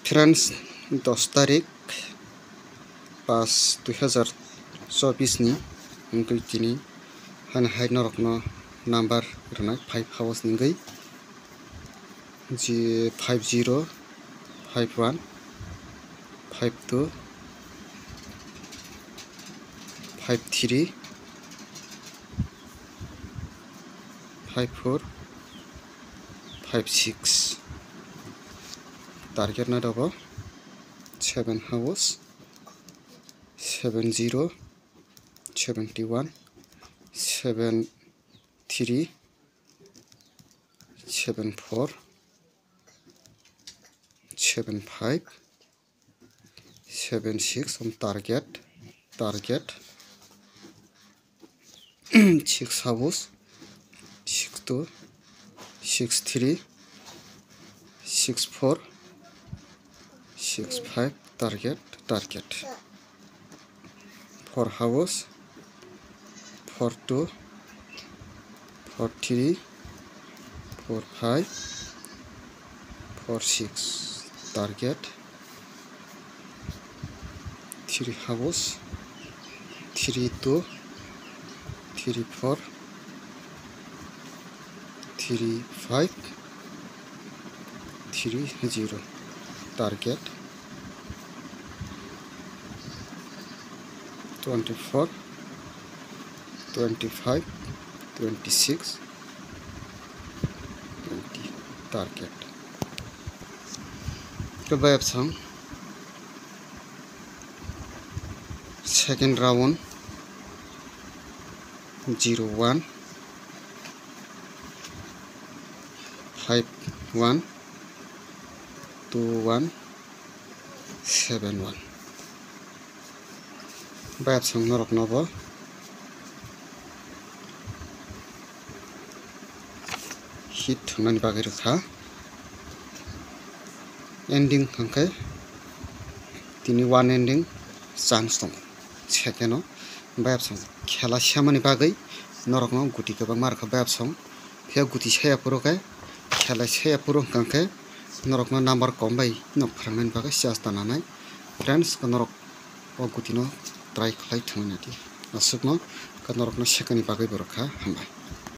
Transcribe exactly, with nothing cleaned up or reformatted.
Friends, dos tarik pas dui hazar chobis ni wngwi tini hani hai norokno number rwnai five house ni wngwi, je five zero, five one, five two, five three, five four, five six. Target na dobo seven house, seven zero, seventy one, seven three, seven four, seven five, seven six on target, target. Six house, six two, six three, six four, six five, target, target. Four house, four two, four three, four five, four six, target. Three house, three two, three four, three five, three zero, target. Twenty four, twenty five, twenty six, twenty, target. Khe bayapsong second round, zero one, five one, two one, seven one. Bayapsong norokno bo hit thwngnani bagwi rwkha. Ending hwnkhe tini one ending chance tongo. Second o bayapsong khela semani bagwi norokno guti kwbangma rwkha bayapsong. Phiya guti saya phuru khe, khela saya phuru hwnkha khe norokno number kom bai no phwrangnani bagwi chesta nanai. Friends, norok o gutino try khlai thwngwi naidi. Aswkno norokno second ni bagwi bo rwkha. Hambai.